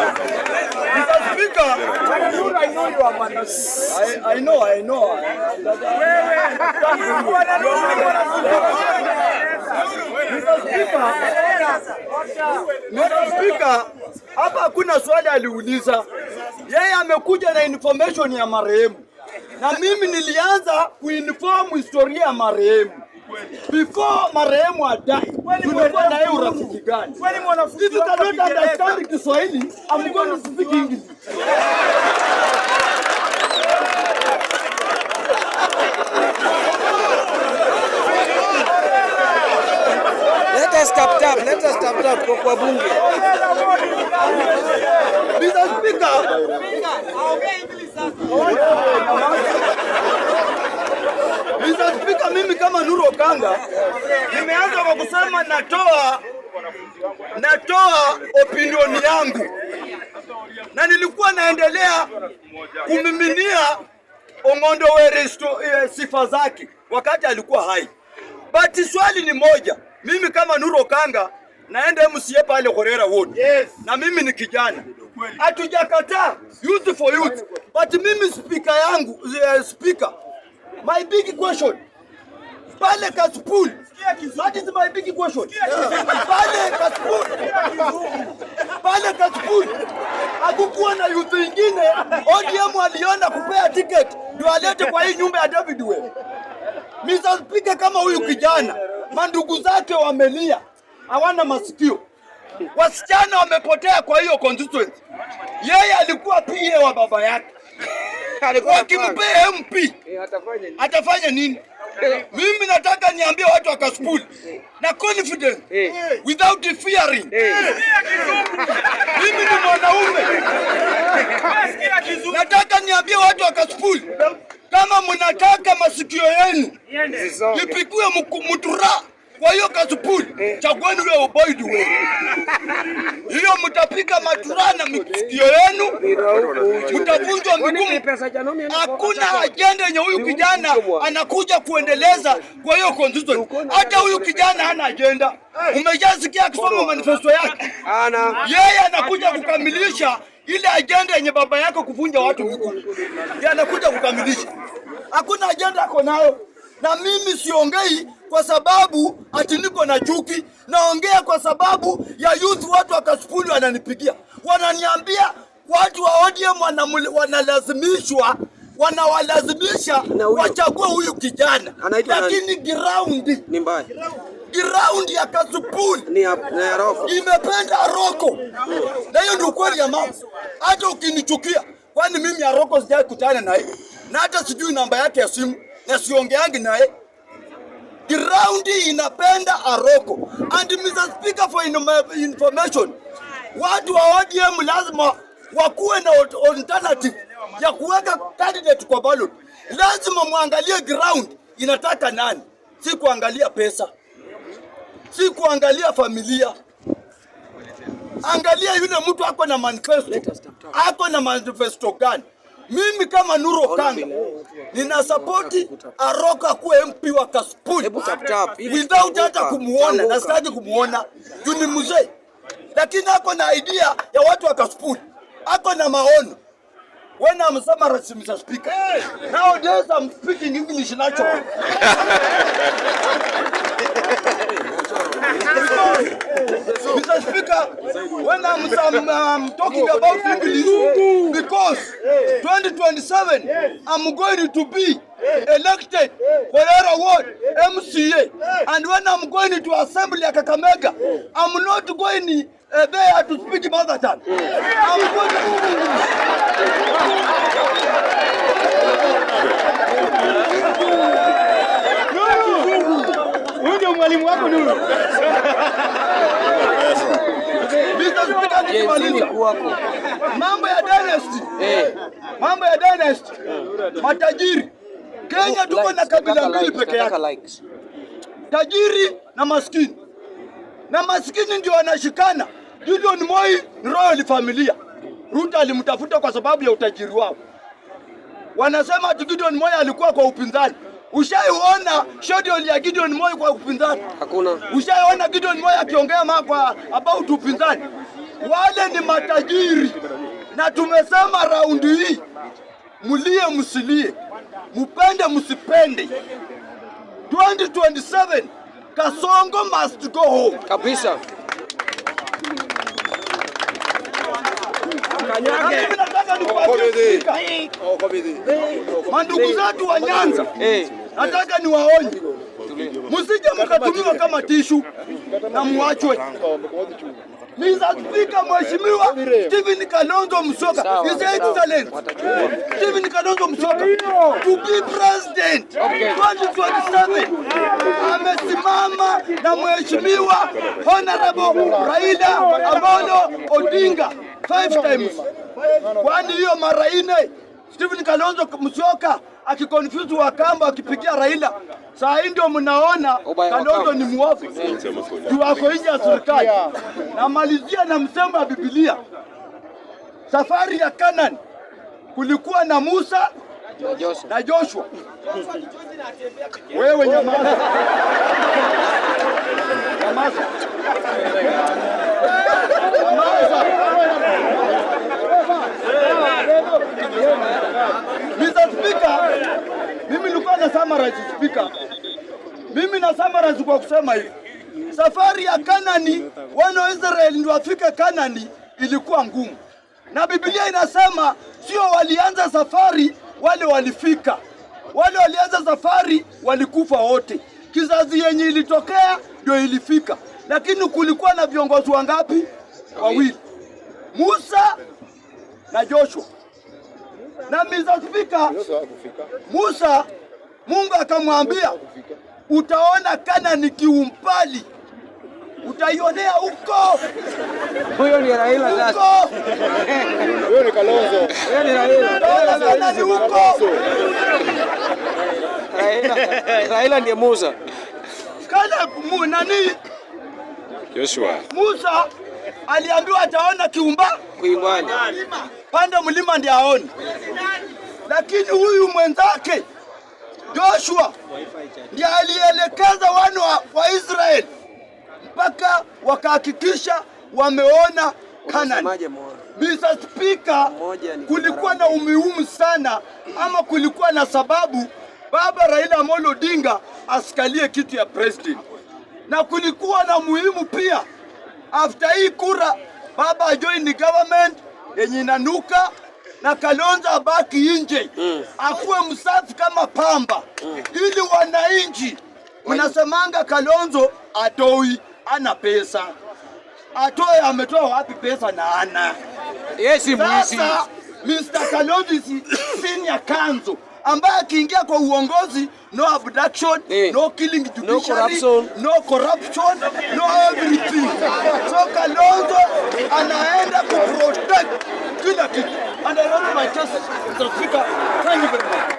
Mr. Speaker, I know you are mwanafunzi. I know, I know. Mr. Speaker, Mr. Speaker, hapa hakuna swali aliuliza. Yeye amekuja na information ya marehemu, na mimi nilianza kuinform historia ya marehemu before marehemu adai. Tulikuwa na yeye urafiki gani? Kweli mwanafunzi If you wako cannot Kiingereza. Understand Kiswahili, I'm going to speak English. Let us tap tap, let us tap tap kwa bunge. Mr. Speaker, Mr. Speaker, mimi kama Nuru Okanga nimeanza kwa kusema natoa opinion yangu na nilikuwa naendelea kumiminia Ong'ondo Were sifa zake wakati alikuwa hai. But swali ni moja, mimi kama Nuru Okanga naenda MCA pale Horera Ward. Yes. Na mimi ni kijana, hatujakataa youth for youth, but mimi speaker yangu, speaker, my big question pale Kasipul, that is my big question. Pale Kasipul, pale Kasipul hakukuwa na youth ingine. ODM aliona kupea ticket ndio alete kwa hii nyumba ya David Were. Mr. Speaker, kama huyu kijana mandugu zake wamelia, hawana masikio, wasichana wamepotea kwa hiyo constituency. Yeye alikuwa PA wa baba yake, wakimpea MP Atafanya nini? Atafanya nini? Mimi nataka niambie watu wa Kasipul na confidence without fearing. Mimi ni mwanaume, nataka niambie watu wa Kasipul, kama mnataka masikio yenu Zisonge. Ipigiwe mutura kwa hiyo Kasipul, chagueni ule Oboid wenu. Hiyo mtapiga matura na masikio yenu, mtavunjwa miguu. Hakuna ajenda yenye huyu kijana anakuja kuendeleza kwa hiyo constituency. Hata huyu kijana hana ajenda. Umeshasikia akisoma manifesto yake? Ana. Yeye anakuja kukamilisha ile ajenda yenye baba yako kuvunja watu miguu. Yeye anakuja kukamilisha. Hakuna ajenda ako nayo. Na mimi siongei kwa sababu ati niko na chuki, naongea kwa sababu ya youth. Watu wa Kasipul wananipigia, wananiambia watu wa ODM wanalazimishwa, wanawalazimisha Na huyo- wachague huyu kijana, Anaitwa nani? Lakini ground Ni mbaya. Ground ya Kasipul Ni ya Aroko. Imependa Aroko, na hiyo ndio ukweli ya mambo. Hata ukinichukia, kwani mimi Aroko sijai kutana naye na hata sijui namba yake ya simu na siongeangi naye. Ground inapenda Aroko. And Mr. Speaker, for information, watu wa ODM lazima wakuwe na alternative ya kuweka candidate kwa ballot. Lazima muangalie ground inataka nani, si kuangalia pesa, si kuangalia familia. Angalia yule mtu ako na manifesto, ako na manifesto gani? Mimi kama Nuru Okanga nina support Aroko akuwe MP wa Kasipul Hebu tap tap. Ili without hata changuka, kumuona, na changuka. sitaki kumuona juu ni mzee, lakini ako na idea ya watu wa Kasipul, ako na maono. When I'm summarizing, Mr. Speaker, nowadays I'm speaking English natural. Mr. Speaker, when I'm talking about English, because 2027, I'm going to be elected Horera Ward MCA. And when I'm going to assembly at Kakamega, I'm not going there to speak mother tongue. I'm going to speak English. Huyu ndio mwalimu wako Nuru. Mr. Speaker, Gen Z ni nikimaliza kuwako. Mambo ya dynasty, Eh. mambo ya dynasty, matajiri Kenya tuko na Likes, kabila nataka mbili likes, peke yake, nataka likes. Tajiri na maskini, na maskini ndio wanashikana. Gideon Moi ni royal familia, Ruto alimtafuta kwa sababu ya utajiri wao. Wanasema ati Gideon Moi alikuwa kwa upinzani. Ushaiona schedule ya Gideon Moi kwa upinzani? Hakuna. Ushaiona Gideon Moi akiongea kwa about upinzani? Wale ni matajiri, na tumesema raundi hii, mulie msilie, mupende msipende, 2027 Kasongo must go home. Kabisa. Na mimi nataka nikuambie, Spika, mandugu zetu wa Nyanza, nataka niwaonye, msije mkatumiwa kama tissue na muachwe. Mr. Speaker, Mheshimiwa Stephen Kalonzo Musyoka, His Excellency Stephen Kalonzo Musyoka to be president 2027 amesimama na Mheshimiwa Honorable Raila Amolo Odinga five times. Kwani hiyo mara nne Stephen Kalonzo Musyoka akiconfuse Wakamba akipigia Raila, saa hii ndio mnaona Ubaya wa Kalonzo Kamba. ni muovu juu ako nje ya serikali. Namalizia na msemo wa Biblia, safari ya Canaan kulikuwa na Musa Na Joshua. Na Joshua. Wewe nyamaza, nyamaza, nyamaza. Mr. Speaker, mimi nilikuwa na summarize, Speaker. Mimi na summarize kwa kusema hivi. Safari ya Kanani, wana wa Israeli ndio wafike Kanani ilikuwa ngumu. Na Biblia inasema sio walianza safari wale walifika. Wale walianza safari walikufa wote. Kizazi yenye ilitokea ndio ilifika. Lakini kulikuwa na viongozi wangapi? Wawili. Musa na Joshua. Na Mr. Speaker, Musa, Mungu akamwambia utaona Kanani kiumbali, utaionea huko Huyo ni Raila sasa. huko, Huyo ni Kalonzo. Huyo ni Raila. utaona Kanani huko. Raila. Raila ndiye Musa. Caleb nani Joshua. Musa aliambiwa ataona kiumba Kuimbali. Panda mlima ndiye aone, lakini huyu mwenzake Joshua ndiye alielekeza wana wa Israeli mpaka wakahakikisha wameona Kanani. Unasemaje Moro? Mr. Speaker, Mmoja ni kulikuwa na umuhimu sana ama kulikuwa na sababu Baba Raila Amolo Odinga asikalie kitu ya president, na kulikuwa na muhimu pia after hii kura baba ajoin the government yenye inanuka na Kalonzo abaki nje akuwe msafi kama pamba ili wananchi mnasemanga Kalonzo atoi ana pesa, atoe, ametoa wapi pesa na ana Yeye si mwizi. Sasa Mr. Kalonzo is senior counsel ambaye akiingia kwa uongozi, no abduction, no killing judiciary, corruption. No corruption, no everything. So Kalonzo anaenda kuprotect kila kitu. And I rest my case, Mr. Speaker. Thank you very much.